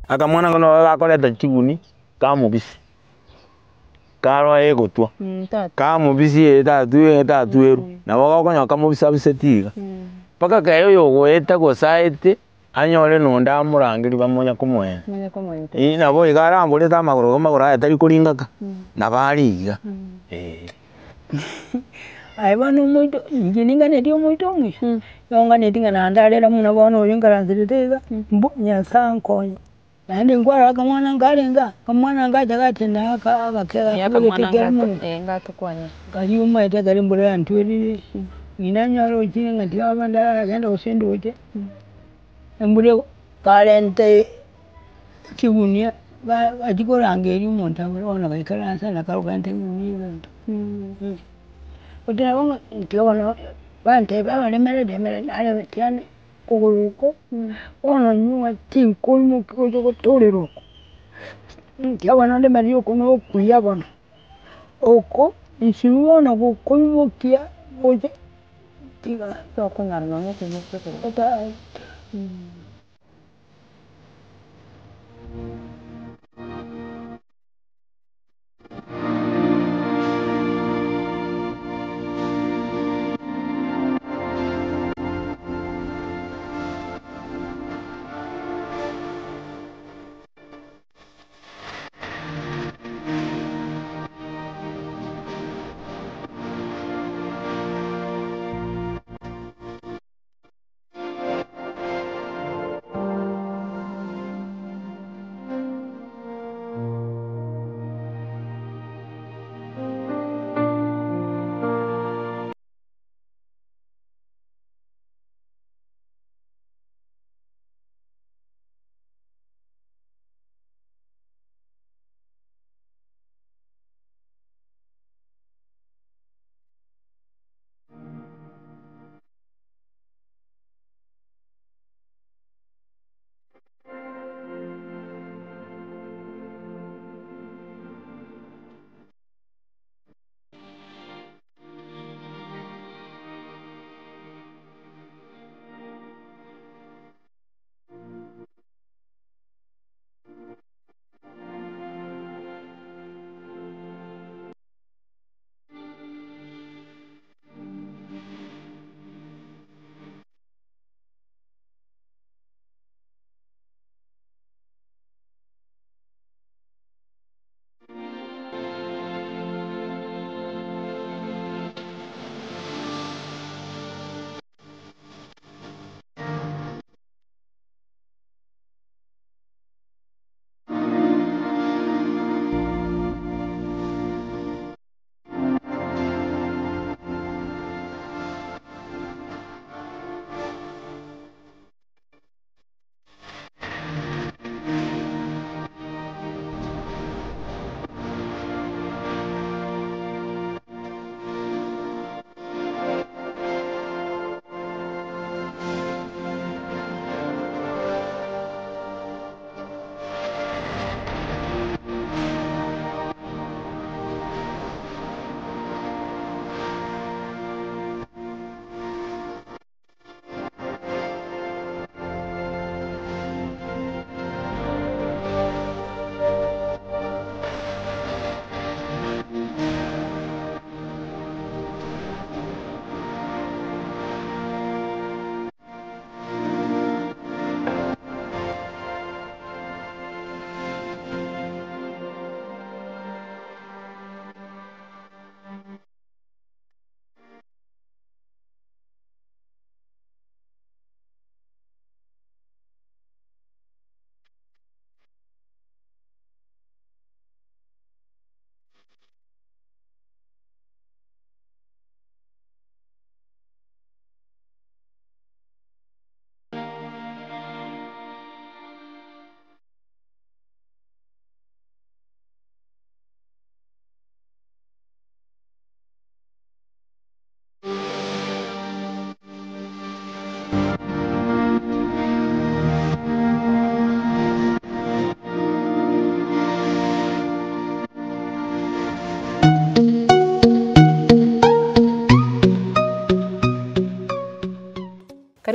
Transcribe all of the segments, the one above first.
Akamwana ako nabo gakoreta chiguni kamobisi, karoa egotwa, kamobisi eye tatwe tatwerwa, nabo gokonyora kamobisabiseti iga, mpaka kere oyo ogoeta gose aete, anyore na onde amorangerie bamonya komoenda. Eeh nabo iga aramborete amagoro igo amagoro aye tari koringa ka, nabo are iga eh. Aye bono omoito, inche ninganetie omoito omuya, nigo nganetie ng'a nandarera buna bono oyo oikaranserete iga, mbu nyasaye ankonye. Naende nkwarora akamwana nkarenge aa, akamwana ngacha gatenena aka agake gakobegete kere monwe, karia omanyete ekero embura yantwerire, ng'ina anyore ochire ng'a tiga baba ndarara genda gose ndoche, embura ego karenta chigunia ba bachia korangeria omonto abore bono gaikaransa nakarokio karente egunia egento. Gose nabo ng'a tiga bono bantebia abaremereri remereri narema tiga kogoro oko, bono nyuma tinkoimokia gocha gotorera oko, tiga bono ndemererie oko na okuya bono, oko nsibi bono gokoimokia gocha tiga Tokonyara nonya okoimokia okoboko.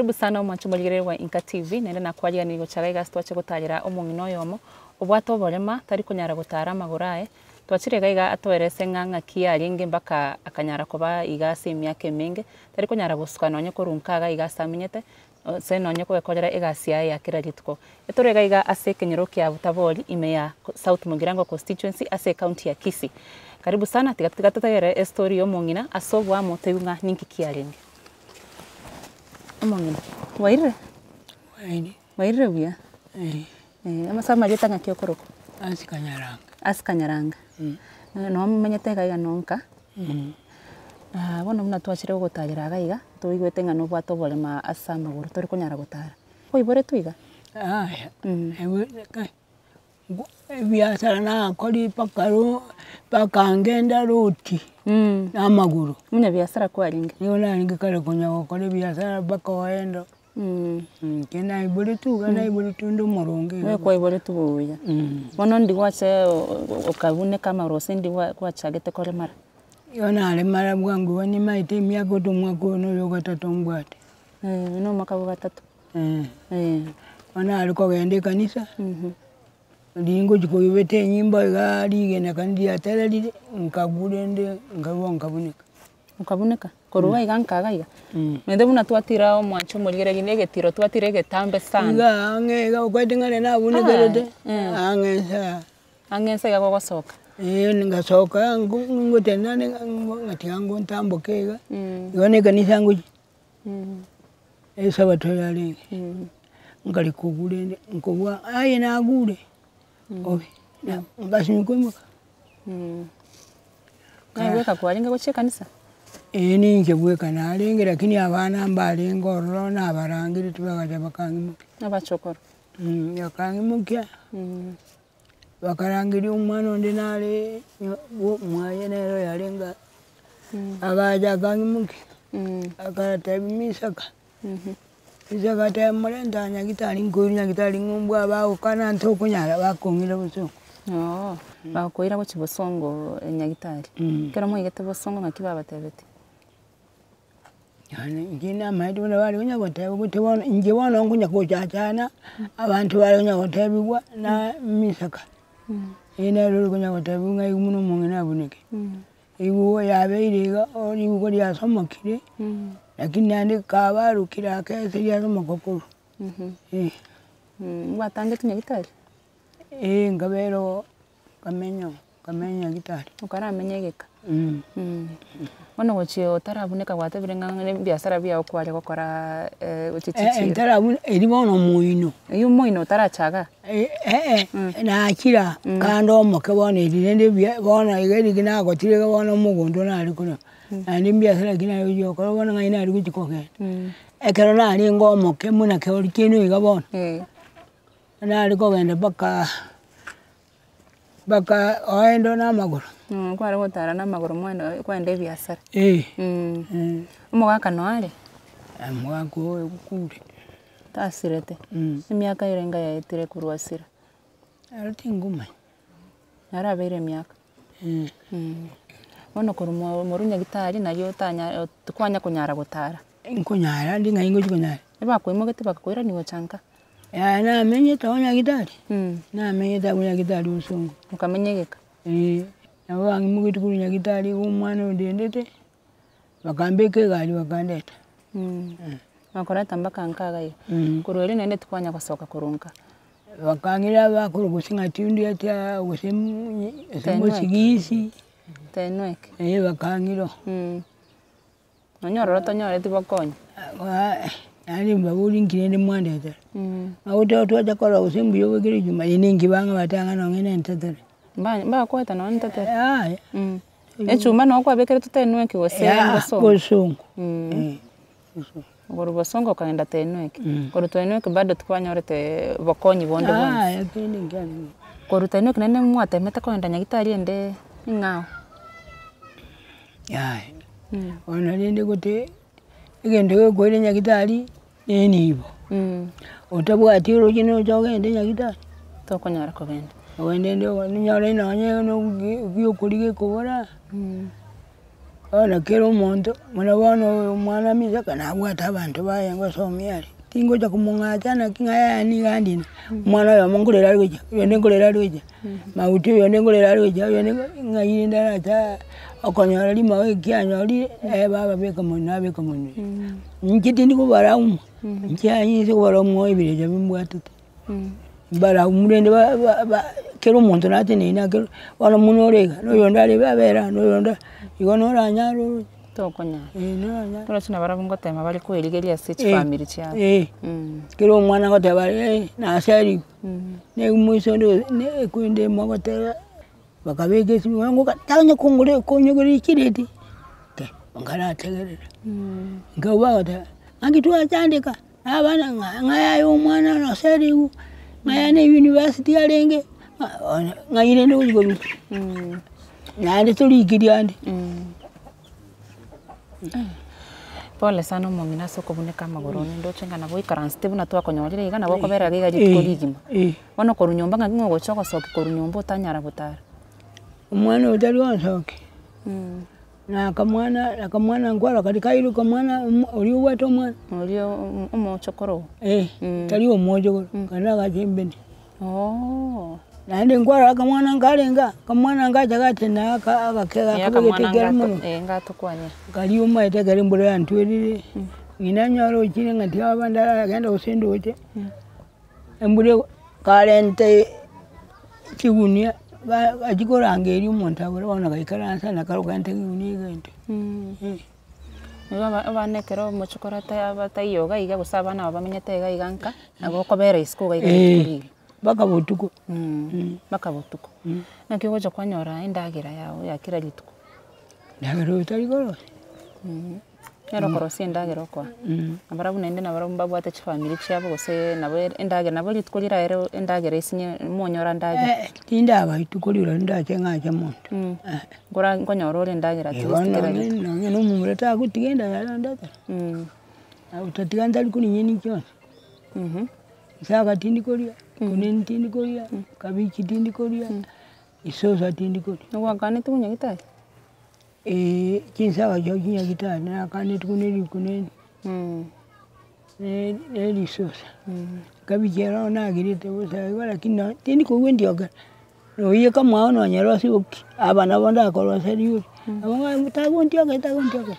Karibu sana omwancho omorigereria bwa Inka TV, naende nakwariganirie gocha iga ase twache gotarera omong'ina oyomo, obwate oborema, tari konyara gotara amagoro aye, twachire iga iga atoerese ng'a ng'aki yarenge mpaka akanyara koba iga ase emiaka emenge, tari konyara gosuka nonye korwa nka iga iga ase amenyete, gose nonye koekorera egasi yaye ya kera rituko. Etore iga iga ase ekenyoro kia Butabori ime ya South Mugirango Constituency ase ecounty ya Kisii. Karibu sana, tiga tiga totegerere estory ya omong'ina ase oboamo toigwe ng'a ninki kiarenge. Omong'ina, bwairire? Bwairire. Bwairire buya? Eh. Eh, ase amarieta ng'aki okorokwa? Ase Kanyaranga. Ase Kanyaranga. Noo momenyete iga iga noo nka, bono buna twachire gogotarera iga iga, toigwete ng'a nobwate oborema ase amagoro tori konyara gotara. Kwaiboretwe iga? Yaya, ebiasara nakorire mpaka ro mpaka ngenda roti, na amagoro. Omonyabiasara kwarenge? Nigo narenge kare konya gokora ebiasara mpaka oenda. Inche naiboretwe iga naiboretwe inde omoronge iga. Oye kwaiboretwe buya. Bono ndi gwacha okabuneka amagoro gose ndi gwa gwachagete koremara? Igo naremara bwango igo nimaete emiaka ota omwaka oyo noyo ogatato mbwate. Oyo na omwaka bwa gatato. Bono nare kogenda ekanisa, riria ngochia koibeta enyimbo igaa rigena kani riatererire, nkagwa rende nkarwa nkabuneka. Okabuneka, korwa iga iga nka iga iga, naende buna twatira omwancho omorigereria na egetiro twatira egetambe sana. Iga ang'e iga okwaete ng'a rende nabunekerete, ang'e nsa aa. Ang'e nsa iga gogosoka. Eeh ngasoka ngo ngotenena ng'a tiga ngo ntamboke iga, igo na ekanisa ngochia, esabato yarenge, nkarika obwo rende, nkobua aye nagure, obe, ngasinywa koimoka. Naye bweka kwarenge gochia ekanisa? Eeh ninche bweka narenge lakini abana mbarenge ororo nabarangeretie bagacha bakang'imokia. Abachokoro? Bakang'imokia, bakarangeria omwana onde nare mwaye nere oyarenge aa, agacha akang'imokia, akatebia misaka. Isaka agateba morente aa nyagetari nkoirwa nyagetari ng'umbu aba bagokana ntokonyara bakong'ira bosongo. Oo, bakoira gochia bosongo nyagetari. Ekero mwaigete bosongo ng'aki babatebetie? Yaani inche namaete buna bare konya goteba gose bono inche bono nkonya gochachana, abanto bare konya gotebiwa na misaka, eye nere ore konya gotebiwa ng'a iga buna omong'ina abuneke. Riguo yabeire iga, oo riguo riasomokire, lakini naende kabarokire ake ase riasomoka korwa, eh. Ngwatangetwe nyagetari? Eh, nkabera oo, nkamenya oo, nkamenya nyagetari. Okaramenya egeka? Bono gochia otarabuneka gwatebire ng'a na ebiasara biago kware gokora gochia chichiro. Ntarabuna erio bono omoino. Eywo omoino otarachaga? Eeh nachire aa, kande omoke bono eri rende ebuya bono iga riria nagotire iga bono omogondo nare korema, naende ebiasara ki nare gochia gokora bono ng'ai nare gochia kogenda. Ekero narenge omoke buna keori kiaino iga bono, nare kogenda mpaka mpaka oende na amagoro. Kware gotara na amagoro mwene kwenda ebiasara. Eh. Omogaka noare? Omogaka oyo okure. Tasirete? Emiaka erenga yaetire korwa asira? Ero tingomanya. Narabeire emiaka? Bono korwa mwa morwa nyagetari nario otanya tikwanya konyara gotara? Nkonyara ndi ng'ai ngochi konyara. Ebakoimogetie bakakoirania gocha nka? Yaya namenyete oo nyagetari, namenyete abwo nyagetari bosongo. Okamenya egeka? Eeh, nabo bang'imogetie korwa nyagetari iga omwana ondendete, bakambeka egari bakandeta. Bakoreta mpaka nka iga iga. Korwa erio naende tikwanya gosoka korwa nka. Bakang'ira bakorwa gose ng'a tindi ati aa gose gose mosigisi, Tenweke. eh bakang'ira oo. Nonye ororo tonyoreti bokonyi. Naende mbaborie nki rende mwandetera, ng'a gote twacha korora gose mbuya obekire echuma eye ninki bang'a batanga nonye na entetere. Mba mbakwete nonye entetere? Yaya. Echuma noo kwabekeretwe tenweki gose bosongo? Bosongo. Korwa bosongo okagenda tenweki. Korwa tenweki bado tikwanyorete bokonyi bonde bwonsi. Yaya kende nkiarenge. Korwa tenweki naende mwatemete kogenda nyagetari ende eng'ao. Yaya, bono rende gote egento gekoira nyagetari na enibo, otabwati oroche nocha ogende nyagetari. Tokonyara kogenda. Ogende ende onyore nonye na biokoria gekobora. Bono kera omonto, buna bono oyo omwana Misaka nabwate abanto baye ngosomia are, tingocha komong'acha naki ng'a yaya niga andina, omwana oyomo nkorera are gochia, oyonde nkorera are gochia, maguta oyonde nkorera are gochia, oyonde ng'ai rende arache okonyora rimo ekianyorire, baba beka monwe nabeka monwe. Inche tindi kobaraumu, inche aye inse kobaraumu ebirecha bimbwatete. Mbaraumu rende ba- ba- ba kera omonto nateneine ake, bono buna ore iga, na oyonde are iga abere aa, na oyonde aa, igo noranyare oroche. Tokonyara. Eh noranyare. Oroche nabarabwo ngotema bare koerigeria ase chifamiri chiabo. Eh, kera omwana agoteba are naseriwe, na omoisia onde gose na ekwende mogoteba, bakabeka esimi ng'a tanya kongora konyegoria chireti, ke nkarategerera. Nkaigwa bagoteba, naki twachandeka. Na abana ng'a ng'a yaya omwana naseriwu, ng'a yaya na university arenge, ng'a bono ng'ai rende ogochi korusia, naende torikirie ande. Pole sana omong'ina ase okobuneka amagoro one, ndoche ng'a nabo oikaransete buna twakonyorire iga, nabo okobera iga rituko rigima. Bono korwa nyomba ng'aki ng'a ogocha ogosokia korwa nyomba otanyara gotara. Omwana oyo tari gonsokia. Na akamwana akamwana nkwaro karia kairwe kamwana omo oria obwate omwana. Oria omochokoro oo? Eh, tari omochokoro, karia nagachembene. Ooh. Naende nkwarora akamwana nkarenge aa, akamwana ngacha gatena aka agake Eh, gakobegete akamwana ekero ngato mono. eh ngatokwania. Karia omanyete ekero embura yantwerire, ng'ina nyore ochire ng'a tiga abande aragenda gose ndoche, embura ego karente. Chigunia ba achia korangeria omonto abore bono gaikaransa na karokente keguni egento. Igo aba abana ekero omochokoro ata bataiyo iga iga gose abana aba bamenyete iga iga nka, nabo okobera isiko iga iga rituko rigima. Mpaka botuko. Mpaka botuko. Naki ogocha kwanyora endagera yago ya kera rituko. Endagera oyo tari korosia. Nere okorosia endagera okoa, nabarabwo naende nabarabwo mbabwate chifamiri chiabo gose nabo endagera nabo rituko riraere endagera esinye monyora ndagera. Tindaba rituko rirorio ndache ng'ache monto. Nkora nkonyora ore endagera at Igo least kera nonye rituko. nonye na omomura tagotiga endagera ondetera, otatiga ntari koria nyeni chionsi. Nsaga tindi koria, kuneni tindi koria, kabichi tindi koria, isosa tindi koria. Nogwakaneti buna nyagetari? Eeh, chinsaga chiao chinyagitari nakanetwe buna erikuneni, na erisosa, ekabichi ero nagirete bosa igo lakini nonye tindi koigwa endioka, noiyeka mwao nonye rosia oki, aba nabo ndakoroseria oria, nabo ng'a tagontioka tagontioka.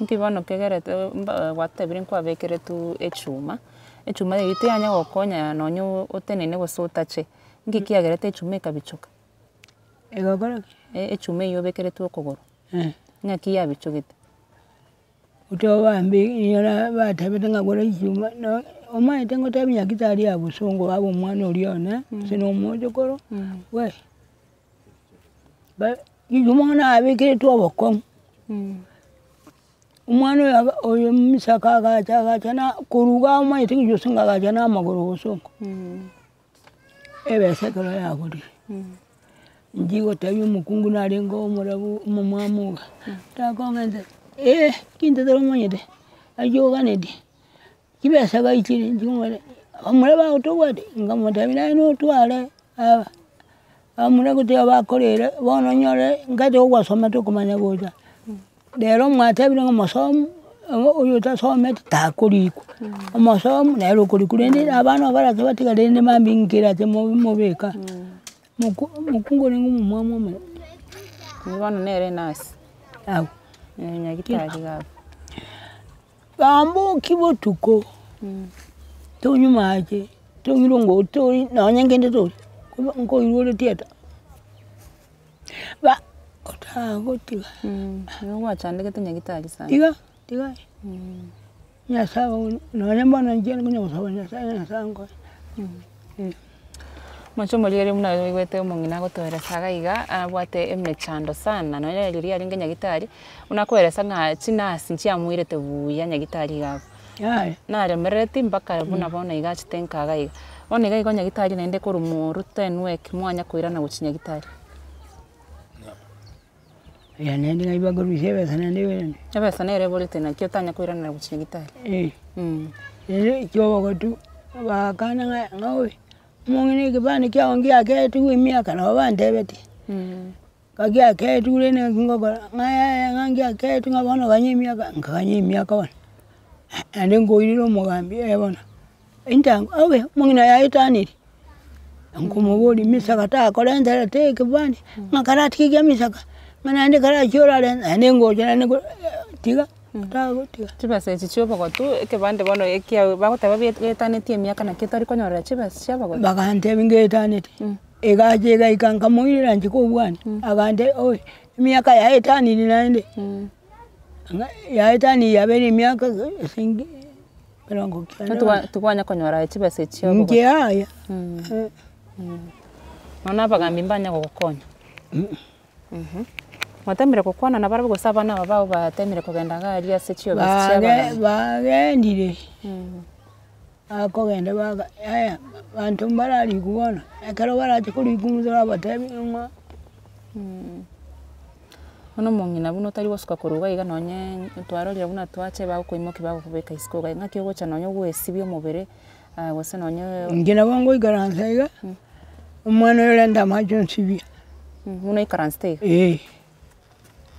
Nki bono kegerete mba gwatebire nkwabekeretwe echuma, echuma eywo tiyanya gokonya nonye otenene gose otache, nki kiagerete echuma ekabichoka? Egakora ki? Echuma eywo obekeretwe okogoro, ng'aki yabichogete? Otobambe inyora batebete ng'a gora echuma no omanyete ngotebi nyagetari ya bosongo abe omwana oria one, gose na omochokoro, we ba echuma bono nabekeretwe obokong'u, omwana oyo aba oyo misaka agacha agacha na korwa iga omanyete gochia bosongo agacha na amagoro bosongo. Ebesa ekero yagorire, inche gotebia omokungu narenge omorabu omomwamu iga, takong'enta eh chinto toromanyete, aywo oganetie, chibesa gaichire inche nkomotebia bamura bago tobwati, nkamotebia naye notware aba, bamura goteba bakorere bono onyore nkate ogwasomete okomanya gocha. Rero mwatebire ng'a omosomu, oyo otasometi takorikwa, omosomu nere okorikwa rende abana aba barache batigare rende mambia nkerache mo- mobeka, moku mokungu orenge omomwamu omuya. Oyio bono nere enurse, Abwo. nyagetari iga abwo. Bamboki botuko, tonywa mache, tonywa rongo tori nonye nkende tori, nkoirwa ore theatre. Ba otagotiga. Nigo gwachandegete nyagetari sana. Tiga, tiga, Nyasaye ogo nonye bono inche nkonya gosaba Nyasaye, Nyasaye ankonye. Omochie omorigereria buna oigwete omong'ina agotoeresa iga iga, abwate emechando sana nonye riria arenge nyagetari, buna akoeresa ng'a chinurse nchiamoirete buya nyagetari iga abwo. Yaya. Naremerereti mpaka buna bono iga achete nka iga iga. Bono iga igo nyagetari naende korwa morute enweki mwanya koirana gochia nyagetari. Aya naende ng'ai bakorusia ebesa naende oirane. Ebesa nere eborete naki otanya koiranera gochia nyagetari. Eh, ere ekiobogotu, bagakana ng'a ng'a obe, omong'ina ekebande kiago ngiakeetigwe emiaka nabo bantebetie. Ng'a giakeetwe rende naki ngokora, ng'a yaya ng'a ngiakeetwe ng'a bono ganya emiaka, nkaganya emiaka bono, naende nkoirera omogambi eh bono, intango obe omong'ina oyo aetanire, nkomoboria misaka takorenterete ekebande, ng'a karatige kia misaka, ng'a naende karachie orare naende ngocha naende ngo tiga tagotiga. Chibesa echi chia obogotu, ekebande bono ekiago bagoteba geetanetie emiaka naki otori konyorera chibesa chia obogotu. Bagantebia ngeetaneti. Egacha egaika nkamoirera inche kobwana, agantebia oi, emiaka yaetaniri naende, ng'a yaetaniri yabeire emiaka esingi emerongo kianda Twa tikwanya konyora aye chibesa echi chia Inche yaya. Nonya na abagambi mbanya gogokonya. Mwatemire gokwana nabarabwo gose abana aba bao batemire kogenda iga aria ase chiofisi chia abagambi? Bagendire. Bakogenda baga yaya abanto mbararikwa bono, ekero barache korikwa intwe torabatebie ng'a. Bono omong'ina buna otari gosuka korwa iga iga nonye twarorire buna twacha bagokoimokia bagokobeka isiko iga, ng'aki ogocha nonye goesibia omobere gose nonye. Inche nabo ngoikaransa iga, omwana oyo orente amache onsibie. Buna oikaransete iga? Eh.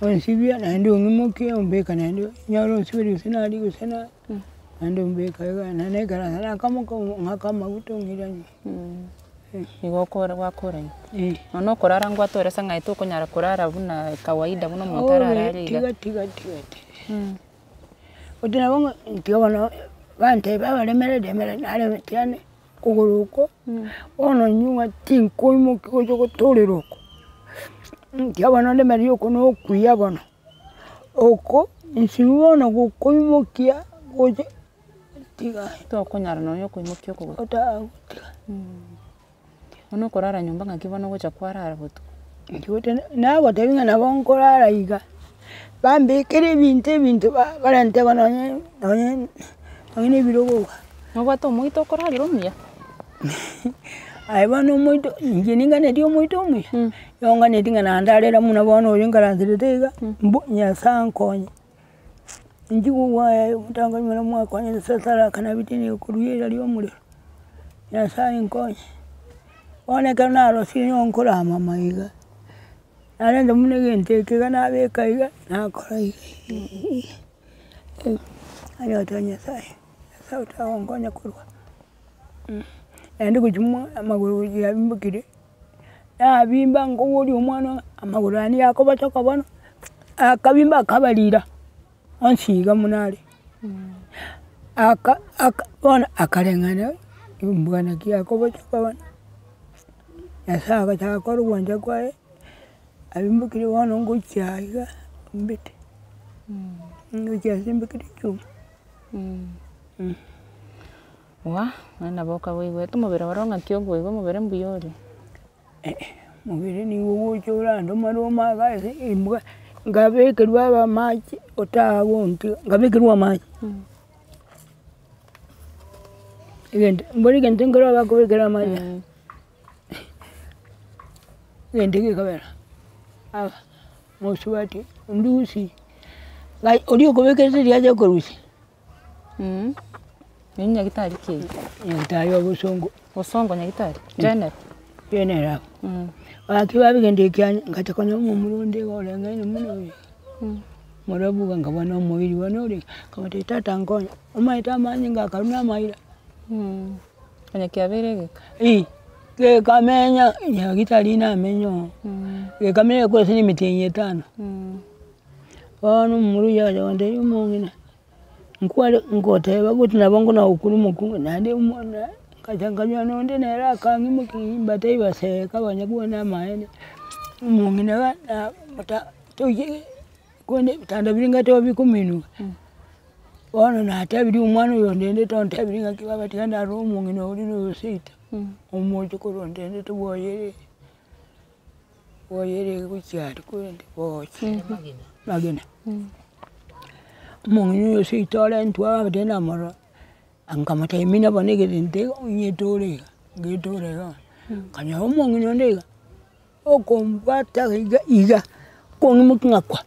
Onsibia naende ong'imokie ombeka naende onyore onsiberie gose naria gose na naende ombeka iga naende naikaransa nakamoka ong'ake amaguta ong'ira nyuma. Igo okora gwakora igo. Eh. Nonya okorara ngwatore ase ng'a tokonyara korara buna kawaida buna omonto ararare iga. Tiga tiga tiga tiga. Oti nabo ng'a tiga bono bantebia abaremereri remereri nareme tiga Okogoro oko, bono nyuma tinkoimokia gocha gotorera oko, ekiagera bono ndemereria oko na okuya bono, oko nsibi bono gokoimokia gocha tiga. Tokonyara nonya okoimokia okogoro. Otagotiga. Bono okorara nyomba ng'aki bono ogocha kwarara botuko. Nagotebia ng'a nabo nkorara iga, bambekere ebinto ebinto barente bono nonye nonye nonye na ebirogo iga. Nobwate omoito okorarera omuya? Aye bono omoito, inche ninganetie omoito omuya, nigo nganeti ng'a nandarera buna bono oyo nkaranserete iga, mbu Nyasaye ankonye. Inche gogwaya omotang'ani buna mwakonyete sasaraka na bitini korwa riira ria omorero, Nyasaye nkonye. Bono ekero narosire nigo nkorama maiga, narenta buna egento eke iga nabeka iga, nakora iga nanya goteba Nyasaye, Nyasaye otagonkonya korwa naende gochia mwa amagoro gochia abimbokire, nabimba nkoboria omwana ng'a amagoro aya nigo akobochoka bono, akabimba akabarira. Onsi iga buna are, aka aka bono akareng'ana embwa naki akobochoka bono, Nyasaye agachaka kora ogwancha kwaye, abimbokire bono ngochia iga mbete, ngochia ase mbekire echuma. Wah! Naende nabo okaboigwete omobere oro ng'aki okoigwa omobere mbuya ore? Omobere nigo ogocha orandoma roma iga ase embwa, nkabekerwa aba amache otagontiga, nkabekerwa amache. Egento mbori egento nkere bakobekera amache aya, egento gekobera aba mosubati ondusia, gai oria okobekerete riacha okorusia. Oyio nyagitari ki eyio? Nyagitari o bosongo. Bosongo nyagitari? General? General abwo. Gaki babegenda ekianya, ngacha konyora omomura onde iga oreng'aine buna oyo. Morabu iga nkabua na omoiri bono orenge, nkamotebia tata nkonye, omanyete amanyinga akarwa na amaira. Onye kiabeire egeka. Ii, gekamenya, nyagitari namenya oo, gekamenya korwa ase emetienyi etano. Bono omomura oyio agacha gontebia omong'ina. Nkware ngoteba gose nabo nkona gokuna omokungu naende omwana ngacha nkanyora nonde nere akang'imokia mbatebie baseka banyakwana amaene, omong'ina iga na mota toiye konde ebitanda biria ngatoa bikominuka. Bono natebirie omwana oyo ondendete ontebirie ng'aki baba tiga ndarora omong'ina oria na oyo seito, omochokoro ondendete bwoye Bwoyere gochia aria korende boche magena. Omong'ina oyo seito arentwe aa namorora, nkamotebia mina bono egento iga onyetore iga, ngetore iga, nkanyora omong'ina onde iga, okombwata iga iga, kong'imokia ng'a kwa,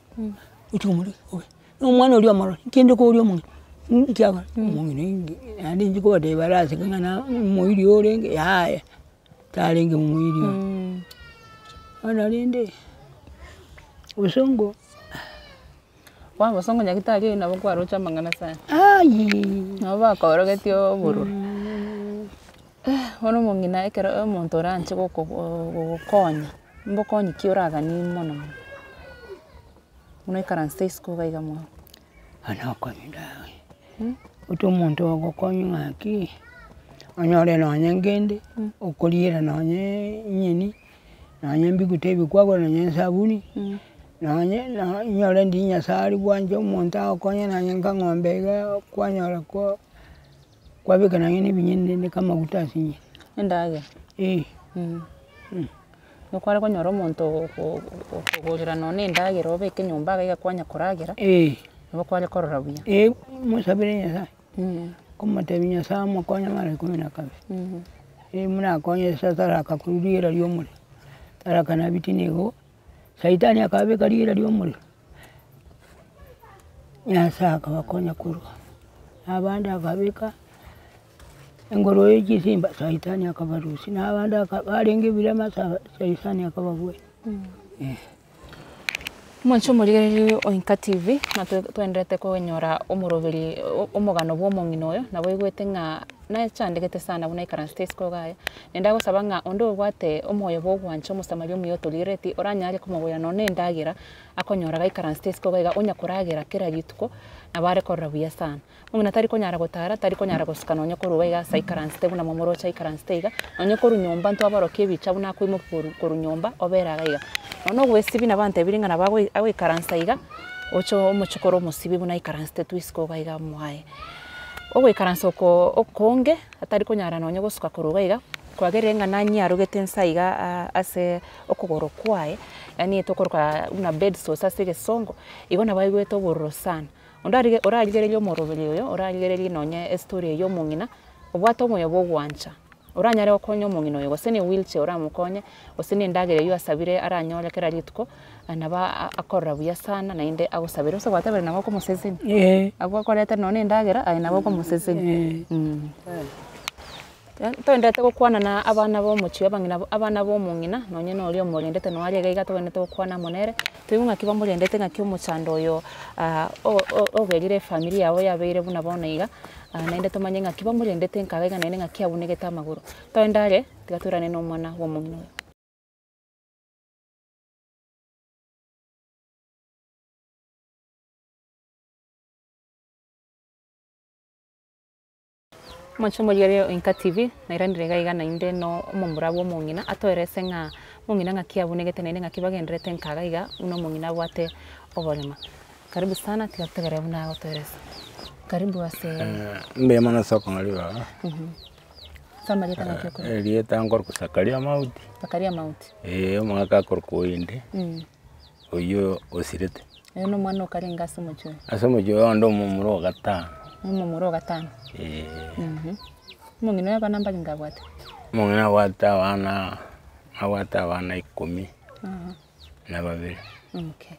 gochia komorigia obe, na omwana oria omorore, inki inde koria omong'ina, inki akora, omong'ina inki naende inche kobatebia baraseke ng'a na omoiri orenge yaya. Tarenge omoiri oyo. Bono rende. Bosongo. Bono bosongo nyagetari oyio nabo kwaroche amang'ana sana. Ayiii. Nabo bakorogetie obororo. Bono omong'ina ekero omonto oranche goko gogokonya, mbokonyi ki oraganie mono mono? Buna oikaransete isiko iga iga mono. Ana okonye dawe, ota omonto ogokonya ng'aki, onyore nonye nkende, okoriera nonye enyeni, nonye mbigute ebi kwagora nonye esabuni, nonye no onyore ndi nyasaye aria bwancha omonto agokonye nonye nkang'ombe iga kwanyora ko kwabeka nonye na ebinyeni rende kamaguta ase enyeni. Endagera. Eh. Nigo kware konyora omonto okogorera nonye na endagera obeke nyomba iga iga kwanya koragera, nabo kware korora buya. Eh, mosabere nyasaye, komotebia nyasaye amokonye mara ikomi na kabere, buna akonye sadaraka korwa riera ria omorero, sadaraka na abitinego, saitani akababeka riera ria omorero, nyasaye akabakonya korwa, na abande akabeka. Engoro ye chisimba saitani akabarusia, na abande aka barenge ebirema sa saitani akababua eh. Omonche omorigereria o Inka TV, ng'a twenderete konyora omoroberi omogano bwa omong'ina oyo, nabo oigwete ng'a nachandegete sana buna aikaransete isiko iga aye, naende agosaba ng'a onde obwate omoyo bwa ogwancha omosamaria omuya otorigerereti oranyare komogorera nonye na endagera, akonyora gaikaransete isiko iga iga onya koragera kera rituko, nabo are korora buya sana. Omong'ina tari konyara gotara, tari konyara gosuka nonye korwa iga iga ase aikaransete buna momoroche aikaransete iga, nonye korwa nyomba ntwabarokia ebicha buna akoimokia korwa korwa nyomba obere iga iga. Nonye ogoesibi nabo antebirie ng'a nabo agoi agoikaransa iga, oche omochokoro omosibi buna aikaransete tu isiko iga iga mwaye. Ogoikaransa oko okonge, atari konyara nonye gosuka korwa iga iga, kwagerire ng'a nanyiarogete nsa iga ase okogoro kwaye, yaani tokoroka buna bed sores ase egesongo, igo nabo aigwete obororo sana. Onde arige orarigererie omoroberi oyo, orarigererie nonye estory eye ya omong'ina, obwate omoyo bwa ogwancha, oranyare gokonya omong'ina oyo gose ne ewheelchair oramokonye, gose na endagera eywo asabire aranyore kera rituko, nabo akorora buya sana naende agosabere. Ase gwatebire nabo okomosesenia, abwo akorete nonye na endagera, aye nabo okomosesenia. Toenderete gokwana na abana ba omochie abang'ina abana ba omong'ina nonye na oria omorendete noo aria iga iga togwenerete gokwana amo nere, toigwe ng'aki bamorendete ng'aki omochando oyo ogerire efamiri yabo yabeire buna bono iga, naende tomanye ng'aki bamorendete nkaga iga naende ng'aki abunegete amagoro. Toende are, tiga toirane na omwana bwa omong'ina oyo. Omochie omorigereria o Inka TV, nairanire iga iga naende no omomura bwa omong'ina atoerese ng'a omong'ina ng'aki abunegete naende ng'aki bagendererete nkaga iga buna omong'ina abwate oborema. Karibu sana tiga totegerere buna agotoeresa. Karibu ase Mbuya mono ase okong'a ribaga. Ase amarieta ng'aki okorokwa? Erieta nkorokwa Zakaria Mauti. Zakaria Mauti. Eeh omogaka akorokwa Oinde, oyio osirete. Oyo na omwana okarenge ase omochie oyo? Ase omochie oyo onde omomura o gatano. Omomura o gatano? Eeh. Omong'ina oyo abana mbarenge abwate? Omong'ina abwate abana, abwate abana ikomi na babere. Okay.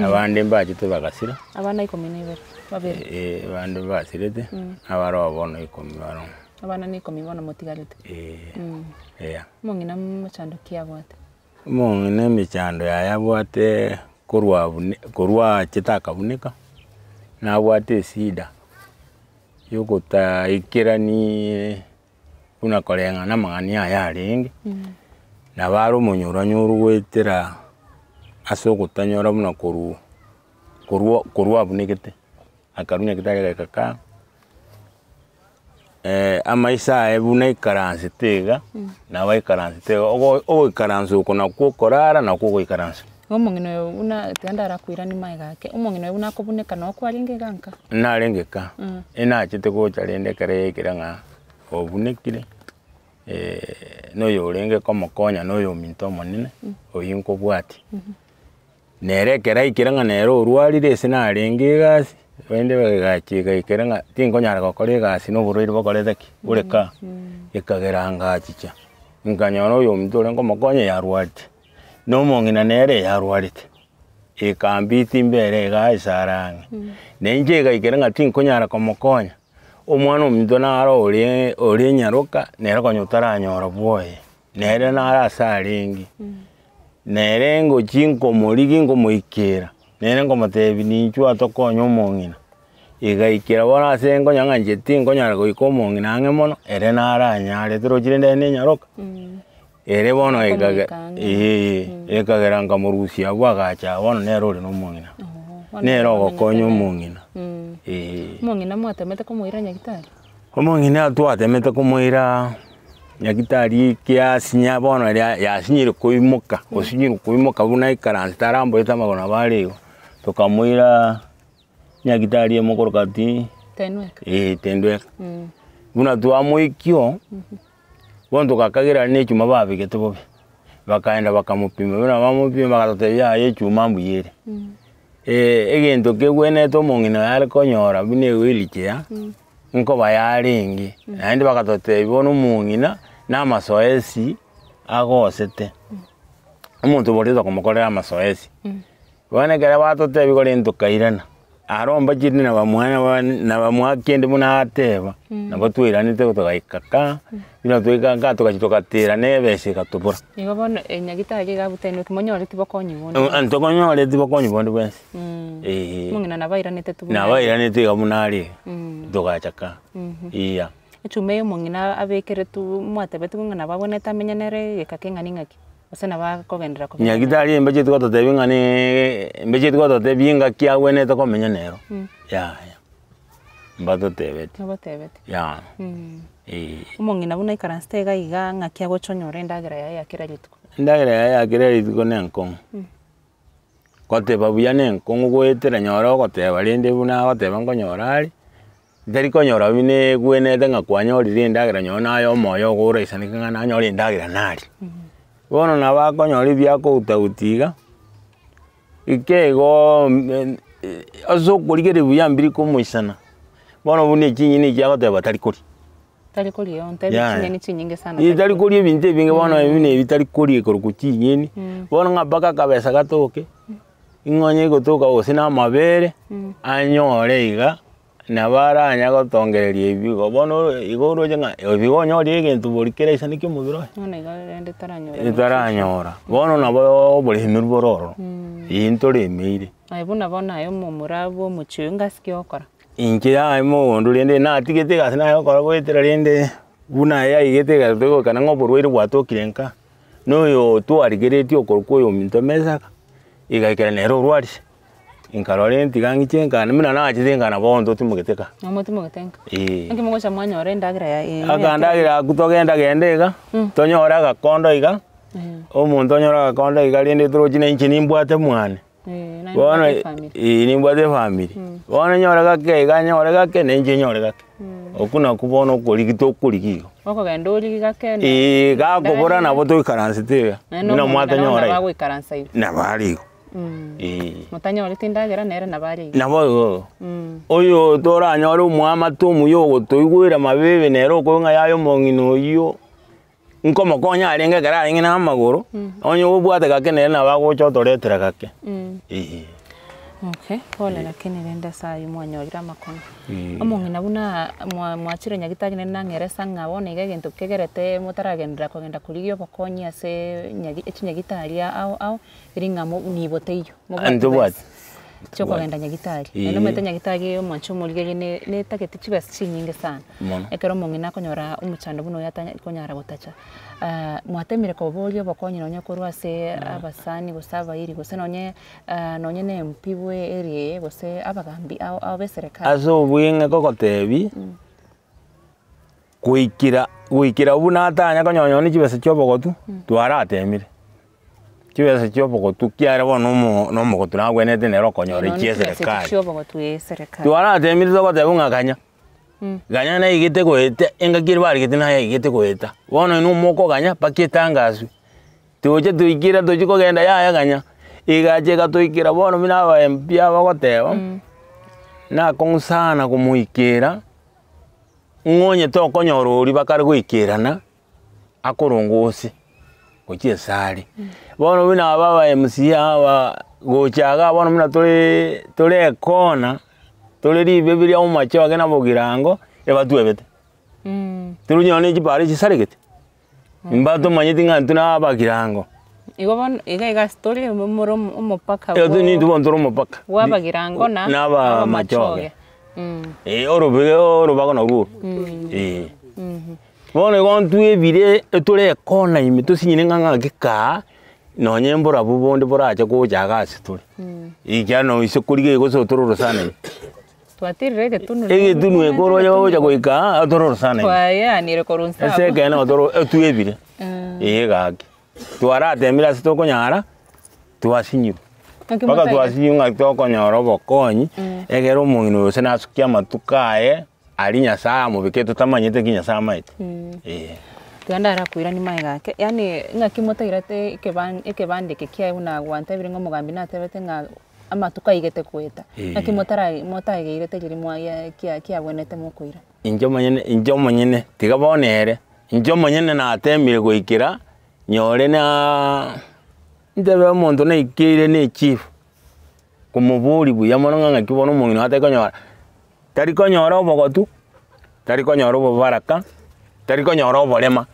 Abande mbachete bagasira. Abana ikomi na ibere, babere. Eeh, abande basirete, abaroo bono ikomi baroo. Abana na ikomi bono motigarete? Eeh, eya. Omong'ina mochando ki abwate? Omong'ina emechando yaye abwate korwa abune korwa achete akabuneka, nabwate esida yogotaikeraniii buna koreng'ana amang'ana aye arenge, nabo are omonyoronyoro goetera ase ogotanyora buna korwa korwa korwa abunekete, akarwa nyagetari agaika kaa. Amaiso aye buna aikaransete iga, nabo aikaransete iga, ogo ogoikaransa oko nakwo okorara nakwo ogoikaransa. Omong'ina oyo buna tiga ndarakoiranie magega ake, omong'ina oyo buna akobuneka noo kwarenge iga nka? Narenge ka, enachete gocha rende ekero yaikire ng'a obunekire, na oyo orenge komokonya na oyominto omonene, oywo nkobwatia. Nere ekero aikire ng'a nere orwarire ase narenge egasi, rende egachi egaikera ng'a tinkonyara gokora egasi na oborwaire bokorete ki? Bore kaa, ekagera ngachicha, nkanyora oyominto ore nkomokonya yarwarete, na omong'ina nere yarwarete, ekambiti mbere igaa esara ang'e. Na inche egaikera ng'a tinkonyara komokonya, omwana ominto naro ore ore nyaroka, nere konya otaranyora bwoye, nere naro ase arenge. Nere ngochia nkomorigia nkomoikera, nere nkomotebia ninchuo atokonye omong'ina. Igaikera bono ase nkonyora ng'a inche tinkonyara goika omong'ina ang'e mono, ere naranyare torochi rende ere nenyaroka, ere bono ekaga Okomoika ang'e. eeh ekagera nkamorusia abwo agacha aa bono nere ore na omong'ina, Bono nere nere ogokonya omanyete nere. omong'ina eh. Omong'ina mwatemete komoira nyagitari? Omong'ina twatemete komoira nyagitari kiasinya bono eria yasinyire koimoka, osinyire koimoka buna aikaransete aramborete amagoro nabo are igo, tokamoira nyagitari emokoroka ti Tenweka. eh tendweka. Buna twamoikia oo, bono togakagera aria na echuma babegete bobe, bakaenda bakamopima, buna bamopima bagatotebia yaya echuma mbuya ere. Egento kegwenerete omong'ina oyo are konyora buna ewheelchair, nkoba yarenge, naende bagatotebia bono omong'ina na amasoesi agosete, omonto oborete tokomokorera amasoesi. Bono ekero batotebia igo rende tokairana, aro mbachire na bamwana bane na bamwaa kende buna ateba, nabo twairanete togaika kaa, buna twaika nka togachia togatira na ebesa egatobora. Igo bono nyagitari iga abwo tenwe monyoreti bokonyi bonde Ntokonyoreti bokonyi bonde bwensi, eeh. Omong'ina nabo airanete tu buna Nabo are. airanete iga buna are iga, togacha kaa, iya. Echuma eye omong'ina abekeretwe mwatebetigwe ng'a nabo abwenerete amenye nere egeka keng'ani ng'aki? Gose nabo akogenderera komenya nere? Nyagitari mbacheti gototebia ng'a niiii mbacheti gototebia engaki abwenerete komenya nero, yaya, mbatotebeti, Mbatotebeti. yaya, eh. Omong'ina buna aikaransete iga iga ng'aki agocha onyore endagera yaye ya kera rituko? Endagera yaye ya kera rituko na enkong'u, goteba buya na enkong'u goetera nyora ogoteba rende buna agoteba nkonyora are, ntari konyora buna egwenerete ng'a kwanyorire endagera nonye naye omoyo ogo oraisaneke ng'a nanyore endagera naria. Bono nabo akonyora ebiakoutaguta iga, eke igoo ase okorigereria buya mbiri komoisana, bono buna echinyeni echi agoteba tari koria. Tari koria ontebi Yaya. chinyeni chinyinge sana Ii tari tari koria. koria ebinto ebinge bono ebi na ebi tari koria korokwa chinyeni, bono ng'a mpaka akabesa gatoke, ing'onye egotoka gose na amabere, anyore iga, nabo aranya gotongereria ebi igo. Bono igo oroche ng'a ebi igo onyorire egento bori keraisane kia omobere oye. Bono igo rende taranyora Taranyora, bono nabo oboremeri bore ororo, ii ntoremeire. Aye buna bono aye omomura bwa omochie oyo ngasi ki ogokora? Inche yaya mogondo rende natigete egasi naye gokora goetera rende buna yaigete egasi togoikana ng'a oborwaire bwatokire nka, na oyo twarigeretie okorokwa oyo ominto mesaka, igaikera nere orwarire, nkarora rende tiga ng'iche nkane buna nachete nkana bono totimogete ka. Namotimogete nka? Eeh. Naki mogocha mwanyora endagera ya eye ya Akandagera akwo togenda genda iga, tonyore agakondo iga, omonto onyore agakondo iga rende torochi na inche nimbwate mwane. Bono eeh nimbwate efamiri, bono nyore gake iga nyore gake na inche nyore gake, okwo nakwo bono okorigi tokorigia igo. Okogenda origie gake na Eeh gakobora nabo toikaransete iga, Naende buna omong'ina mwatonyora nabo iga, agoikaransa igo. nabo are igo, eeh. Motanyoreti endagera nere nabo are igo. Nabo igo, oyo toranyore omoamate omuya ogotoigwera mabe nere okoigwa ng'a yaya omong'ina oyio. Nkomokonya arenge ekero arenge na amagoro, onye obwate gake nere nabo agocha otoretera gake, eeh. Okay, pole lakini rende ase aywo mwanyorire amakong'u. Omong'ina buna mwa mwachire nyagitari naende nang'eresa ng'a bono iga egento kegerete motaragenderera kogenda korigia obokonyi ase nyagi chinyagitari ao ao, eri ng'a mo nibo teiyo, mobwate Ntobwati. besa chiokogenda nyagitari. Naende omanyete nyagitari eye omwanche omorigereria ne netagete chibesa chinyinge sana. Mono. Ekero omong'ina akonyora omochando buna oyo atanya konyara gotacha, mwatemire koboria obokonyi nonye korwa ase abasani gose abairi gose nonye nonye na MP bwe area eye gose abagambi ao ao ba eserekari. Ase obweng'e kogotebi, goikera goikera buna atanya konyonya nonye chibesa chia obogotu, twaratemire. Chibesa chia obogotu kiagera bono na omo na omogotu nagwenerete nere okonyora Nonye chia chibesa echi eserekari. chia obogotu ya eserekari. Twaratemire togoteba ng'a ganya, ganya naigete goeta engaki eria barigete naye aigete goeta, bono inwe mokoganya mpaka etangaswe, toche toikere tochi kogenda yaya ganya, egacha egatoikera bono buna aba MP aba bagoteba, nakong'u sana komoikera, ng'a onye tokonyora oria bakare goikerana. akorongose gochia esare. Bono buna aba aba MCA aba gocha igaa bono buna toreee tore ekona, tore ribebi ria omochoge na bogirango, ebatwebete. Toronyora na chipara chisaregete, mbatomanyeti ng'a intwe na abagirango. Igo bono, iga iga ase tore more omopaka Intwe nintwe bono tore omopaka. bwa abagirango na Na abamachoge. abamachoge. Eh, orobe orobago narwo oro, eh. Bono igo ntwebire etore ekona ime tosinyire ng'a ng'aki kaa, nonye mborabu bonde borache gocha iga ase tore. Ekiagera noise korigia gose otore orosana ime. Twatirire egetunu Egetunu eke oroche gocha goika aa, otore orosana ime. Twayeanire korwa nse Ase abwo. ekeene otoro etwebire, eh gaki. Twaratemire ase tokonyara, twasinyirwe. Naki Mpaka motaigete? twasinyirwe ng'a tokonyora obokonyi, ekero omong'ina oyo gose nasukia amatuko aye, aria Nyasaye amobekete totamanyete ki Nyasaye amaete, eh. Tiga ndarakoiranie magega ake, yaani ng'aki motairete ekeban ekebande eke kiaye buna gwantebire ng'a omogambi natebete ng'a amatuko aigete goeta, ng'aki motara motageirete riria mwaye kia kiabwenerete mokoira. Inche omonyene inche omonyene tiga bono ere, inche omonyene natemire goikera nyore naaa ntebe omonto naikeire na echief, komoboria buya mono ng'a ng'aki bono omong'ina oyo atari konyora, tari konyora obogotu, tari konyora obobaraka, tari konyora oborema.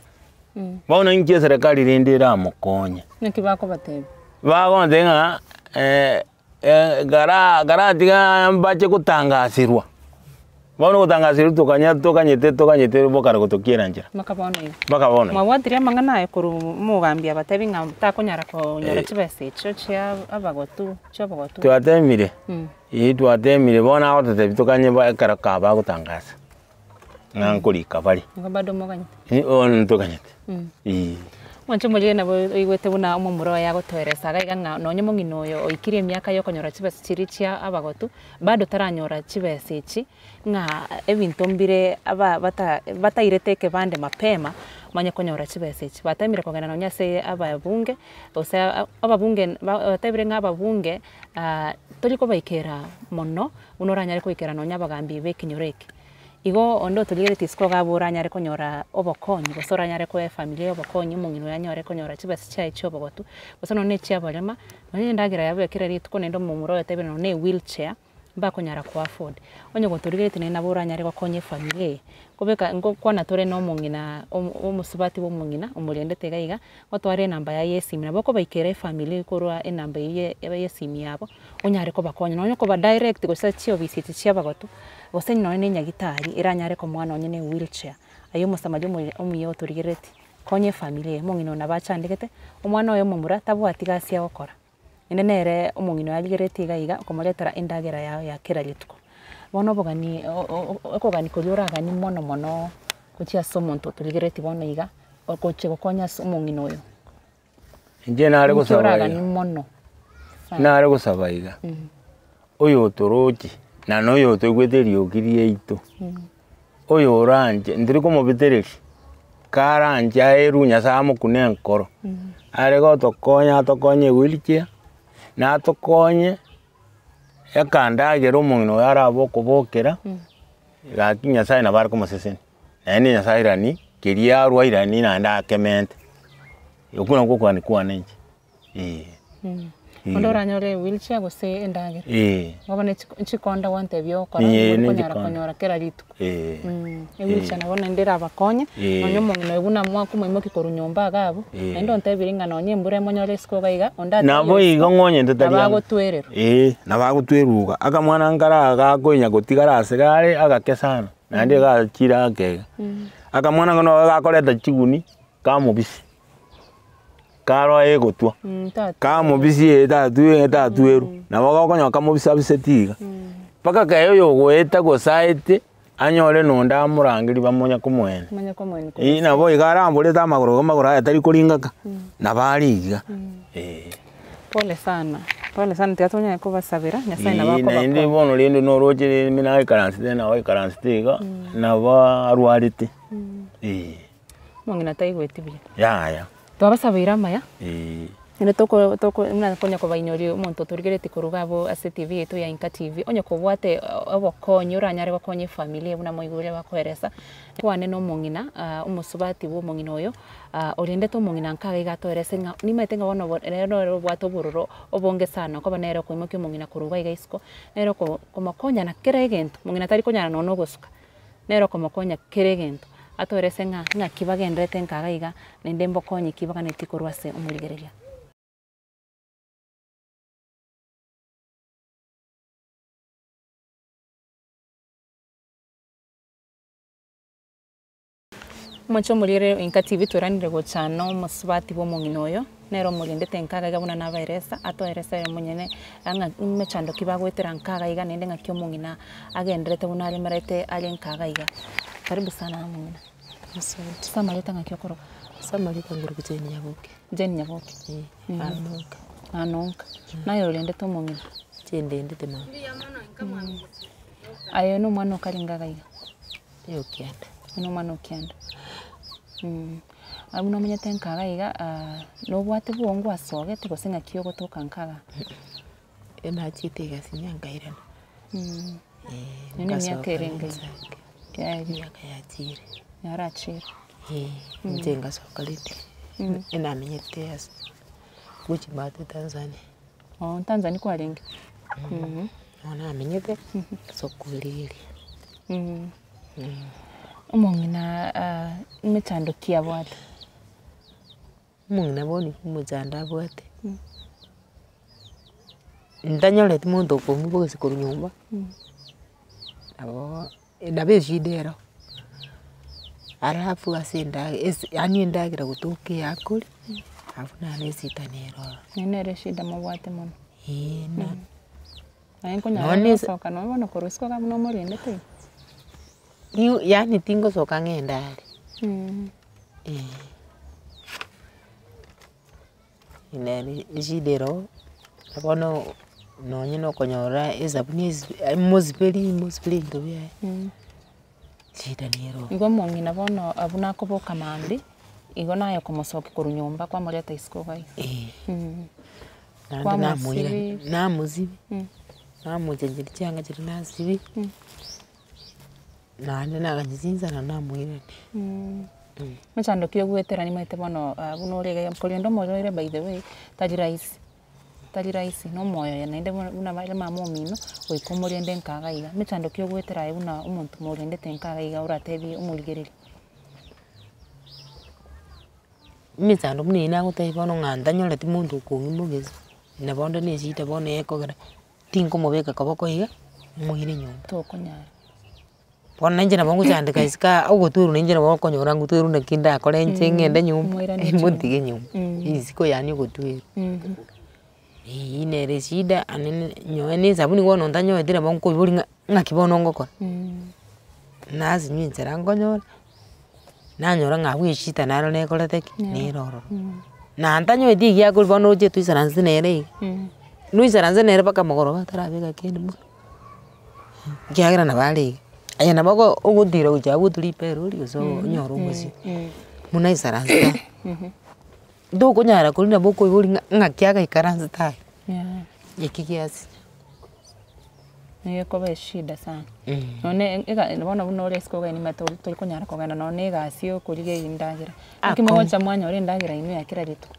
Bono inki eserekari rende eramokonye? Naki bakobatebia? Bagontebia ng'a gara garatiga mbache gotangasirwa, bono ogotangasirwa tokanya tokanyete tokanyete bokare gotokiera nchera. Mpaka bono iga. Mpaka bono iga. Mwabwatirie amang'ana aya korwa omogambi abatebi ng'a takonyara konyora chibesa echio chia abagotu chia obogotu. Twatemire, eeh twatemire bono agototebia tokanye ba ekero ka bagotangasa, ng'a nkorika bare. Igo bado moganyete? Bono ntoganyete, eeh. Mwanche omoriri nabo oigwete buna omomura oye agotoeresa iga iga ng'a nonye omong'ina oyo oikire emiaka ya okonyora chibesa chiria chia abagotu, bado taranyora chibesa echi, ng'a ebinto mbire aba bata batairete ekebande mapema, bamanye konyora chibesa echi. Batemire kogenda nonye ase ababunge, gose ababunge ba batebire ng'a ababunge tori kobaikera mono, buna oranyare koikera nonye abagambi ba ekenyoro eke. Igo onde otorigeretie isiko iga abwo oranyare konyora obokonyi gose oranyare koa efamiri eye obokonyi omong'ina oyo anyore konyora chibesa chiaye chia obogotu, gose nonye na echia abarema, nonye na endagera yabo ya kera rituko naende omomura oyo otebire nonye na ewheelchair, mbakonyara ko afford. Onye gotorigeretie naende nabo oranyare gokonya efamiri eye, kobeka ngokwana tore na omong'ina omo omosubati bwa omong'ina omorendete iga iga, otware enamba yaye ya esimi, nabo okobaikera efamiri korwa enamba eywo ya esimi yabo, onyare kobakonya nonye okoba direct gose chiofisi echi chia abagotu, gose nonye na enyagitari eranyare komoa nonye na ewheelchair, aye omosamaria omoya omuya otorigereretie, konya efamiri eye, omong'ina oyo nabo achandegete, omwana oye omomura tabwati gasi agokora, naende nere omong'ina oyo arigereretie iga iga okomoretera endagera yago ya kera rituko. Bono obogani okogani koria oraganie mono mono gochia ase omonto otorigereretie bono iga, ogochia gokonya ase omong'ina oyo. Inche nare Inki gosaba oraganie iga, mono sana. nare gosaba iga, oyotorooche na na oyotoigwete eriogi riaito, oyo oranche ntiri komobetereria, karanche aerwe Nyasaye amokune enkoro, are gotokonya atokonye ewheelchair, na atokonye ekandagera omong'ina oyo arabe okobokera, gaki Nyasaye nabo are komosesenia. Naende Nyasaye airanie, keria arwa airanie naende akemente, okwo nakwo okogania kwane inche, eh. Onde oranyore ewheelchair gose endagera. Eh. Bono ne chikonda gwantebia ogokora, Eh, nigo ne okonyara chikonda. konyora kera rituko. Eh. Ewheelchair nabo naende erabakonye, Eh. nonye omong'ina oyo buna mwakomoimokia korwa nyomba iga abwo, Eh. naende ontebirie ng'a nonye embura emonyore isiko iga iga, onde ataiyo Nabo igo isiko, ng'onyete tari nabo ang'e. agotwererwa. Eh, nabo agotwerwa iga, akamwana nkare iga gakonya gotigara ase gare agake sana. Naende iga achire ake iga, akamwana kano nigo gakoreta chiguni kamobisi, karoa egotwa, kamobisi eye tatwe tatwerwa, nabo gokonyora kamobisabiseti iga, mpaka ekero oyo ogoeta gose aete, anyore na onde amorangerie bamonye komoenia. Bamanye komoenia Eeh nabo iga aramborete amagoro iga amagoro aya tari koringaka, nabo are iga, eh. Pole sana, pole sana tiga tonyare kobasabera, Nyasaye nabo Eeh naende akobakonya. bono rende noroche rende buna naikaransete nabo aikaransete iga, nabo arwarete, eh. Omong'ina taigweti buya. Yaya. Twabasabeire amaya, Eh. naende toko toko buna konya kobainyoria omonto otorigeretie korwa iga abwo ase etibi yaito ya Inka TV, onye kobwate obokonyi oranyare gokonya efamiri buna moigure bakoeresa, kwane na omong'ina omosubati bwa omong'ina oyo. Orendete omong'ina nkaga iga atoerese ng'a nimaete ng'a bono ere nere obwate obororo obonge sana okoba nere okoimokia omong'ina korwa iga iga isiko, nere oko komokonya na kera egento, mong'ina tari konyara nonye na ogosuka, nere okomokonya kera egento, atoerese ng'a ng'aki bagendererete nkaga iga, naende mbokonye ki baganetie korwa ase omorigereria. Omochie omoriere Enka TV tweranire gocha na omosubati bwa omong'ina oyo, nere omorendete enka iga iga buna nabaeresa, atoerese ere omonyene ng'a emechando ki bagoetera nka iga iga naende ng'aki omong'ina agenderete buna aremerete are nka iga iga. Karibu sana omong'ina. Asante. Ase amarieta ng'aki okoroka? Ase amarieta ngoroku Jane Nyaboke. Jane Nyaboke. Eh, Anonka. Anonka. Naye orendete omong'ina? Inche ndendete mama. Aye na omwana okarenge iga iga? Oyokianda. Oyo nomwana o kianda, abwo nomanyete nkaga iga nobwate bwongo gwasogete gose ng'aki ogotoka nkaga? Enachiete egasi nyankairana. Eywo ne emiaka erenge iga? Emiaka yachire. Yarachire. Inche ngasoka rende, enamenyete ase gochia maate Tanzania. Oo Tanzania kwarenge? Bono namenyete ase okorigereria. Omong'ina emechando ki abwate? Omong'ina bono omochando abwate, ntanyoreti monto okong'u gose korwa nyomba, nabo nabo eshida ero, alafu ase endagera ase yaani endagera gotoka eyakoria, alafu naende esita nere ororo. Eywo nere eshida mobwate mono. Eeh na. Naye nkonyara Nonye ase. gosoka nonye bono korwa isiko iga buna omorendete iga. Nigo yaani tingosoka ng'ende are, eh. Nere eshida ero oo, bono nonye na okonyora esabuni esi mosiberi mosiberi ebinto biaye, shida nere oo. Igo omong'ina bono abwo nakoboka mambia, igo naye okomosokia korwa nyomba kwamoreta isiko iga iga. Eh. Naende namoira Kwamosibia. namosibia, namochencheria chianga chiria nasibia, naende naganya chinsara namoirania. Emechando ki ogoetera nimaete bono buna ore iga korende omorwaire by the way, tari rahisi, tari rahisi na omoyo oye naende buna buna bare mama omino, goika omorende nka iga iga. Emechando ki ogoetera aye buna omonto morendete nka iga iga oratebie omorigereria. Emechando buna eywo nagotebia bono ng'a ntanyoreti monto okong'imogesia, na bono na eshida bono ekogera, tinkomobeka koboko iga, moire nyomba. Tokonyara. Bono na inche nabo ngochandeka isiko aa ogotwerwa na inche nabo okonyora ngotwerwa naki ndakore inche ng'ende nyomba, Moirane chinguru. motige nyomba, isiko yaani ogotwerwa. Eywo nere eshida anene nonye na esabuni bono ntanyoreti nabo nkoiboria ng'a ng'aki bono ngokora, nasinywa enchera nkonyora, nanyora ng'a abwo eshida naro nekorete ki? Nere ororo. Na ntanyoreti egiya akoria bono oche toisaranse nere iga, noisaranse nere mpaka mogoroba atarabeka kende monwe, ekiagera nabo are iga. Aye nabo ogo ogotira gochia abwo otwe ripera orie gose onyore omosie, buna aisaransete aa. Ntokonyara koria nabo okoiboria ng'a ng'aki agaikaransete aya, eki giasinya. Nigo ekoba eshida sana, nonye ega bono buna ore isiko iga nimanyete tori torikonyara kogenda nonye na egasi ya okorigia endagera, naki Akong'u. mogocha mwanyora endagera inwe ya kera rituko.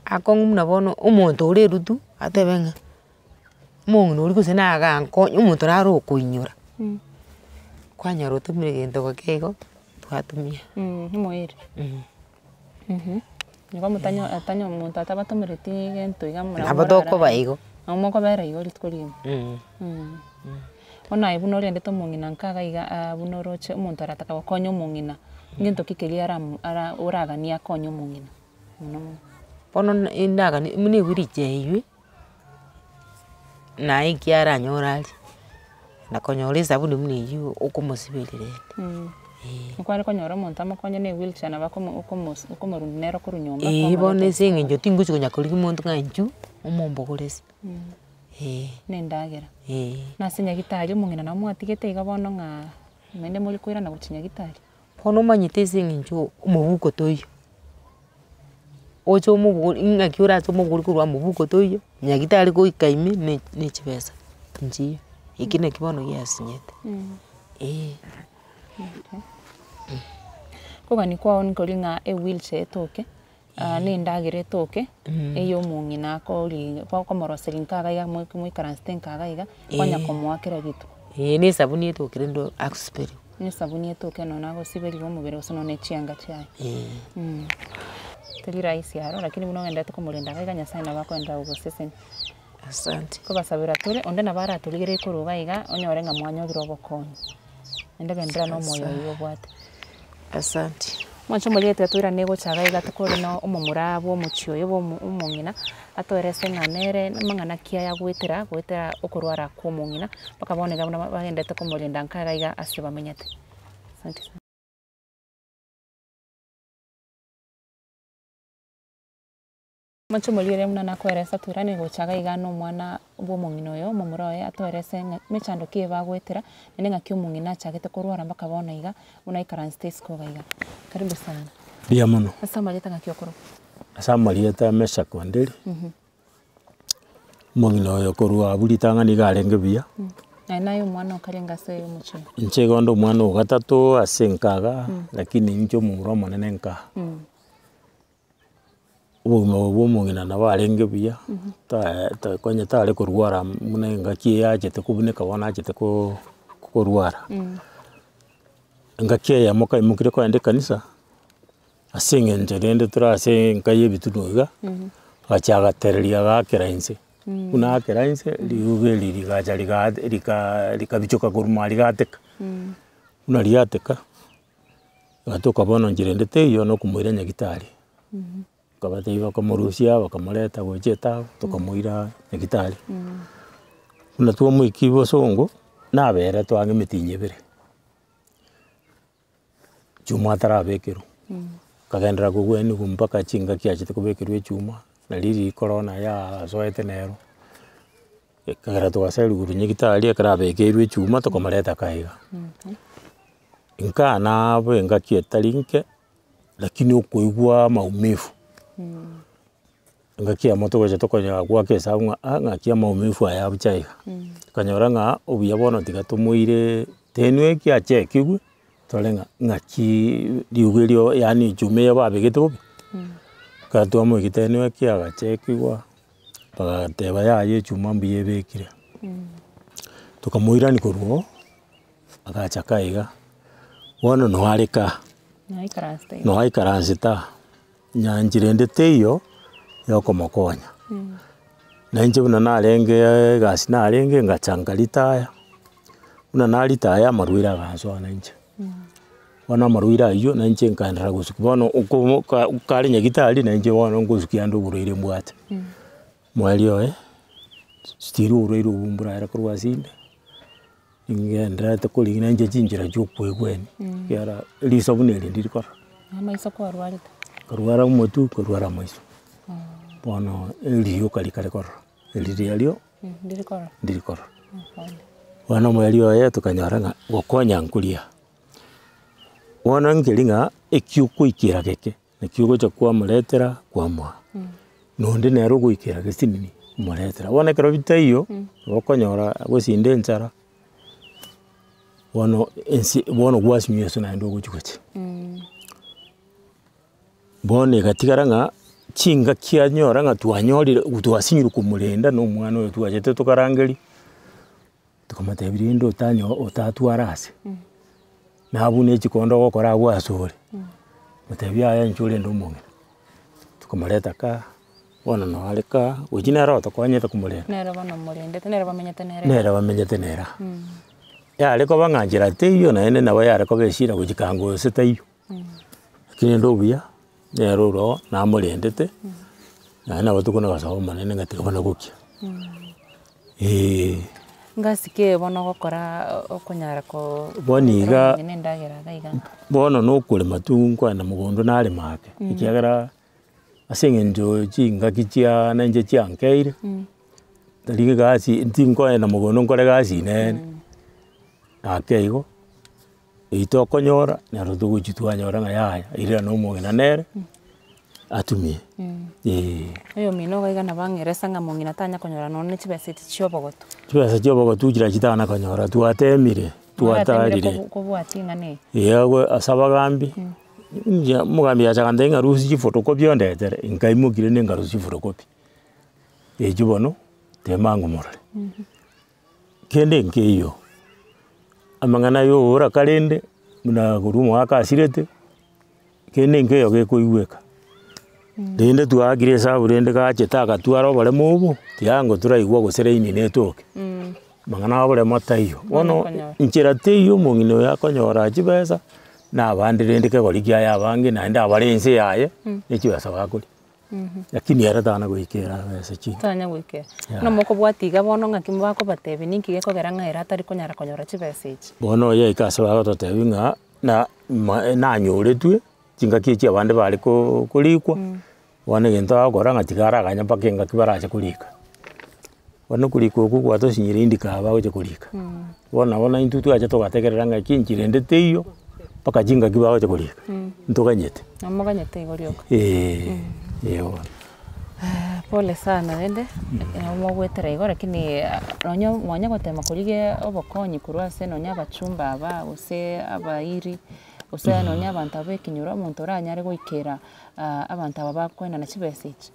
Akong'u buna bono omonto ore erutu, atebe ng'a omong'ina oria gose nagankonya omonto nare okoinyora, kwanyora otomire gento geke igo, twatumia. Omoiri. Igo motanyo atanyo omonto atabatomereti gento iga muna Nabo tokoba igo. Nabo mokobera igo rituko rigima. Bono aye buna orendete omong'ina nka iga iga buna oroche omonto arataka gokonya omong'ina, ngento ki keria aramo ara oraganie akonye omong'ina mono mono. Bono na endagani buna ewheelchair eywo, naye ekio aranyore aria, na konyora esabuni buna eywo okomosiberia rende, eh. Okware konyora omonto amokonye na ewheelchair nabo akomo okomosi okomorundia nere korwa nyomba Eeh bono kwamoreta ase eng'encho tingochi konya korigia omonto ng'a inchuo, omombogoresi, eh. Na endagera. Eh. Na ase nyagetari omong'ina nabo mwatigete iga bono ng'a naende more koirana gochia nyagetari. Bono omanyete ase eng'encho omobuko toiyo, oche omobori ng'aki orache omobori korwa mobuko toiyo, nyagetari goika ime ne ne chibesa nchiyo, eki naki bono giasinyete, eh. Kogania kwao nkori ng'a ewheelchair etoke, na endagera etoke, eye omong'ina akoria okomoroseria nka iga iga moikaransete nka iga iga, kwanya komoa kera rituko. Eeh na esabuni etoke rende agosiberia. Na esabuni etoke nonya agosiberia omobere gose nonya na echianga chiaye. Teri rahisi aro lakini buna ogendererete komorenda iga iga Nyasaye nabo akoenderera gogosesenia. Asante. Nkobasabera tore, onde nabo aratorigererie korwa iga iga, onyore ng'a mwanyorire obokonyi. Naende genderera na omoyo oywo obwate. Asanti. Mwanche omoriete toirane gocha iga iga tokore na omomura bwa omochie oyo bwa omo omong'ina, atoerese ng'a nere amang'ana ki aya agoetera goetera okorwara kwa omong'ina, mpaka bono iga buna bagendete komorenda nka iga iga ase bamenyete. Asante sana. Omochie omoriri buna nakoeresa toirane gocha iga iga na omwana bwa omong'ina oyo, omomura oye atoerese ng'a mechando ki ebagoetera, naende ng'aki omong'ina achagete korwara mpaka bono iga, buna aikaransete isiko iga iga. Karibu sana. Mbuya mono. Ase amarieta ng'aki okorokwa? Ase amarieta Meshack Wanderi, omong'ina oyo korwa abwo ritang'ani iga arenge buya. Naye naye omwana okarenge ase omochie oyo? Inche igo nde omwana ogatato ase enka igaa, lakini inche omomura omonene nka. Obogima obo bwa omong'ina nabo arenge buya, ta- ta konya tare korwara buna engaki eye achete kobuneka bono achete koo korwara. Engaki eyemo kaimokire kogenda ekanisa, ase eng'encho rende tore ase enka ya ebitunwa iga, agacha agatereria agaakera inse, buna aakera inse, riuga eri rigacha riga rika rikabichoka korwa ime aria rigateka, buna riateka. Egatoka bono nchera ende teiyo na okomoira nyagitari, nkabatebia bakamorusia bakamoreta gocha etago tokamoira nyagitari. Buna twamoikia bosongo, naberetwe ang'e emetienyi ebere, chuma atarabekerwa, nkagenderera kogweniwa mpaka chingaki achete kobekerwa echuma, nari rikorona yasoete nero. Ekagera twasarirwe korwa nyagitari ekero abekeirwe echuma tokamoreta kaa iga. Nkaa nabo engaki etari nke, lakini okoigwa maumivu, engaki eyemo togocha tokonyora goaka esabu ng'a ah ng'aki amaumivu aya abucha iga, tokanyora ng'a obuya bono tiga tomoire tenwe ki achekigwe, tore ng'a ng'akiiii riuga erio yaani echuma eye babegete bobe, ekero twamoigete tenwe ki agachekigwa. Bagateba yaya echuma mbuya ebekire, tokamoirania korwa oo, agacha kaa iga, bono noo are kaa, noo aikaransete aa, nyanchera ende teiyo, ya okomokonya. Na inche buna narengeee egasi narenge ngacha nkaritaya, buna naritaya amarwaire agansoa na inche. Bono amarwaire aywo na inche nkaenderera gosukia bono okomo ka kare nyagetari na inche bono nkosukia ande oborwaire mbwate. Mwaria oye, still oborwaire obwo mborare korwa ase inde, ngendererete korigia na inche chinchera chia okoegwenia, ekiagera riso buna eri ndiri korora. Amaiso kwarwarete? Nkarwara omotwe, nkarwara amaiso, bono erioka rikare korora, eri riario. Ndiri korora. Bono omoerio oye tokanyora ng'a gokonya nkoria, bono nkeri ng'a eki okoikera geke, naki ogocha kwamoretera kwamoa, na onde nere ogoikera gesinini omoretera. Bono ekero bitaiyo, nabo okonyora gosinda enchara, bono ense bono gwasinywa ase naende ogochi gochia. Bono egatigara ng'a chingaki anyora ng'a twanyorire twasinyirwe komorenda na omwana oyo twachete tokarangeria, tokamotebia rende otanyo otatwara ase, nabuna echikondo ogokora abwo ase ore, motebie yaya inchuo orende omong'ina, tokamoreta kaa, bono noo are kaa, oyio nere otokonyete komorenda. Nere bono omorendete, nere bamenyete nere. Nere bamenyete nere aa. Yare koba ng'a nchera teiyo naende nabo yare koba eshida gochikanga gose taiyo. Lakini rende obuya, nere oro namorendete, naende nabo tokona gosaba omonene ng'a tiga buna gokia, eh. Ngasi ki bono ogokora okonyara ko Bono iga, na endagera iga iga. Bono na okorema tu nkoenda mogondo narema ake, ekiagera ase eng'encho chingaki chiane inche chiankeire, tari egasi ntinkoenda mogondo nkore gasi inene, ake igo. Eyio tokonyora, nero togochia twanyora ng'a yaya, ira na omong'ina nere, atumie, eh. Oyomino iga iga nabo ang'eresa ng'a mong'ina tanya konyora nonya ne chibesa echi chia obogotu. Chibesa chia obogotu chira chitana konyora twatemire, twatarire. Kobwatia ing'ana eye. Eeh agwo ase abagambi, inche omogambi acha agantebia ng'a rusia chifotokopi ondetere, nkaimokia rende nkarusia chifotokopi, echio bono, tema ng'o morore. Kende nkeiyo, amang'ana ya oboraka rende, buna korwa omogaka asirete, kende nkeiyo gekoigweka. Rende twaakire esabu rende gachete agatwara oboremo obo, tiango toraigwa gose raini netoke, amang'ana ya oboremo taiyo. Bono nchera teiyo omong'ina oyo akonyora chibesa. Na abande rende kegori kiaye abange naende abare ense yaye, ne chibesa bakoria. Lakini ere tana goikera besa chinde. Tanya goikera. Yeah. Buna mokobwatia iga bono ng'aki bakobatebia ninki gekogera ng'a ere atari konyara konyora chibesa echi. Bono oyo aika ase bagototebia ng'a na ma nanyoretwe, chingaki echi abande bare ko korikwa, bono egento agokora ng'a tiga araganye mpaka engaki barache korika. Bono okorikwa okwo gwatosinyire indi kaa bagocha korika, bono nabo naintwe twacha togategerera ng'aki enchera ende teiyo, mpaka chingaki bagocha korika, ntoganyete. Namoganyete igo rioka. Eeh, eh bono. Pole sana rende, nabo mogoetera igo lakini nonye mwanya gotema korigia obokonyi korwa ase nonye abachumba aba gose abairi, gose nonye abanto aba ekenyoro, omonto oranyare goikera abanto aba bakoenana chibesa echi.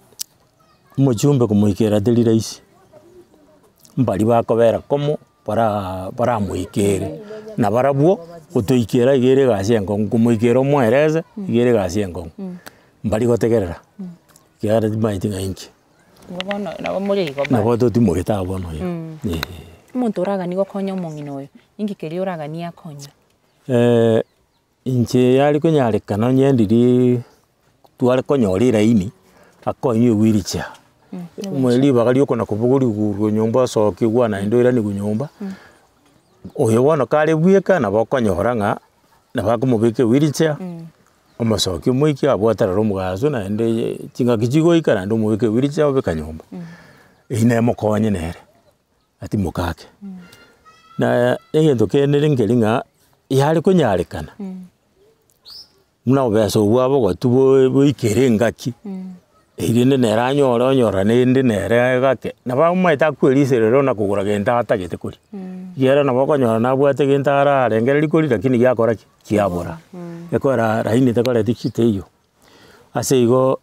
Omochumbe komoikera teri rahisi, mbaria bakobera komo bara baramoikere, na barabwo gotoikera iga ere egasi enkong'u, komoikera omoerese iga ere egasi enkong'u, mbari gotegerera, ekiagera timanyeti ng'a inki. Igo bono nabo more igo bado. Nabo totimogete abwo bono iga, eh. Omonto oraganie gokonya omong'ina oyo, inki keria oraganie akonywe? Inche yare konyarekana onye ndiri tware konyora eraini, akonywe ewheelchair, omanye ribaga ria okona kobogoria korwa nyomba osokigwa naende oiraniwa nyomba, oyo bono kare bweka nabo okonyora ng'a nabo akomobeka ewheelchair, omosokia omoikia abwate aroro omogaso naende chingaki chigoika naende omobeke ewheelchair obeka nyomba, eywo nemokonye nere. Atimoke ake. Na egento kende nkeri ng'a yare konyarekana, buna obesa obwo abogotwa bo boikere engaki, erio rende nere anyore onyora rende nere gake, nabo omanyete akweriserera ona kogora gento atagete koria, ekiagera nabo okonyora nabwate gento ararengereria koria lakini giakora ki? Kiabora. Ekora laini tekoreti ki? Teiyo. Ase igo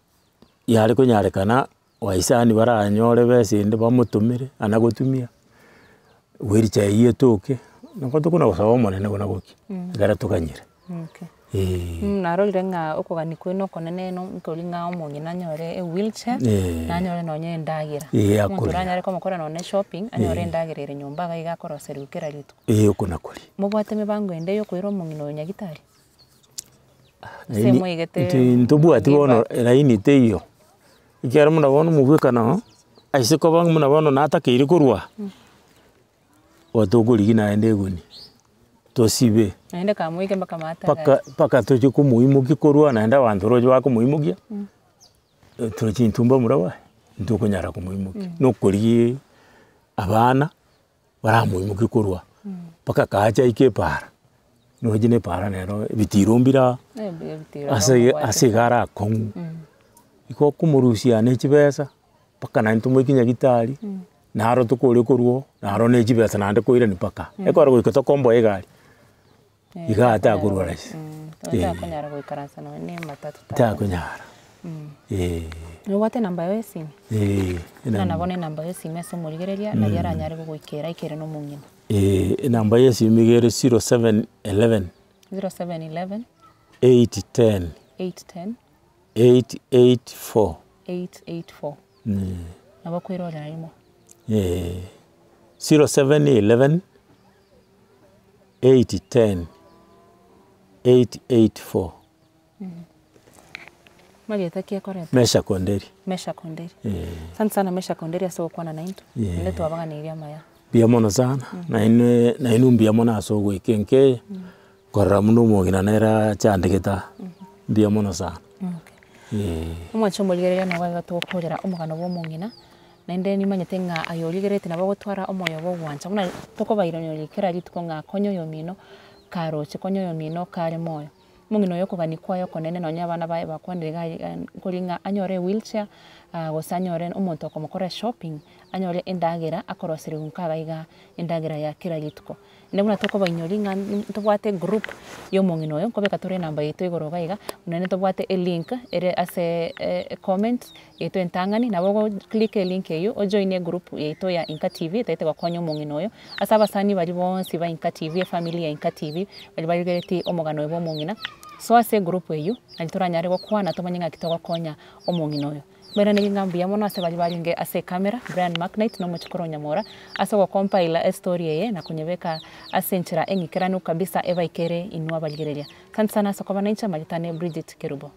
yare konyarekana. Waisani baranyore besa ende bamotomere ana gotumia, wheelchair eywo etoke, nabo tokona gosaba omonene buna gokia, ekero toganyire Okay. eh. Narorire ng'a okogania kwaino okonene no nkori ng'a omong'ina anyore ewheelchair, nanyore nonye endagera. Eh, Omonto akoria. oranyare komokora nonye shopping, anyore endagera ere nyomba iga iga akoroserigwa kera rituko. Eh, oko nakoria. Mobwate emebango ende ya okoira omong'ina oyo nyagetari? Ase Laini mwaigete intwe ntobwati bono give up. elaini teiyo, ekiagera buna bono omobwekano, aise koba buna bono natakeire korwa, otokorigia naende eguni, tosibe. Naende kamoike mpaka maate Mpaka agacha. mpaka tochie komoimokia korwa naende abanto roche bakomoimokia, toroche intwe mbamura baye, ntokonyara komoimokia, nokorigia abana. baramoimokie korwa mpaka kaacha aike epaara, nochi na epaara nero ebitiro mbire aa, ase ase iga are akong'u. Igo okomorusia ne chibesa, mpaka naende tomoike nyagetari, naro tokore korwa oo, naro ne chibesa naende koirani mpaka, ekero goika tokomboa egari, iga takorwa rahisi. Takonyara goikaransa nonye na ematatu Takonyara, eh. Nobwate enamba yaye esimi? Eh, Buna nabo na enamba ya esimi ase omorigereria, naria aranyare gogoikera aikere na omong'ina. Eh, enamba ya esimi iga ere 0711 0711 810 810 884. 884. Nabo okoirorera rimo. Eh, 0711 810 884. Marieta ki ekoreta? Meshack Onderi. Meshack Onderi. Eh. Asante sana Meshack Onderi ase ogokwana naintwe. Yeah. Naende twabaganeirie amaya. Mbuya mono sana, nainwe nainwe mbuya mono ase ogoika enka eye, korora buna omong'ina nere achandegete aa, mbuya mono sana. Okay. Eh. Omwanche omorigereria nabo iga togokorera omogano bwa omong'ina, naende nimanyete ng'a aye origerereti nabo ogotwara omoyo bwa ogwancha buna tokobairaneria kera rituko ng'a konya oyomino karoche, konya oyomino kare moyo. Omong'ina oyo okogania kwaye okonene nonye abana baye bakwanire iga aye nkori ng'a anyore ewheelchair gose anyore omonto okomokora eshopping, anyore endagera akoroserigwa nka iga igaa endagera ya kera rituko. Naende buna tokobainyoria ng'a ntobwate egroup ya omong'ina oyo, nkobeka tore enamba yaito igoro iga iga, naende ntobwate elink ere ase ecomment yaito entang'ani, nabo ogo click elink eywo ojoine egroup yaito ya Inka TV etagete gokonya omong'ina oyo, ase abasani baria bonsi ba Inka TV, efamily ya Inka TV, baria barigeretie omogano oyo bwa omong'ina, soa ase egroup eywo, nari toranyare gokwana tomanye ng'aki togokonya omong'ina oyo. Mbairanerie ng'a mbuya mono ase baria barenge ase ecamera, Brian Macknight na omochokoro o Nyamora, ase ogocompile estory eye na konyebeka ase enchera eng'ikeranu kabisa ebaikere inwe abarigereria. Asante sana ase okoba nainche, amaritane Bridget Kerubo.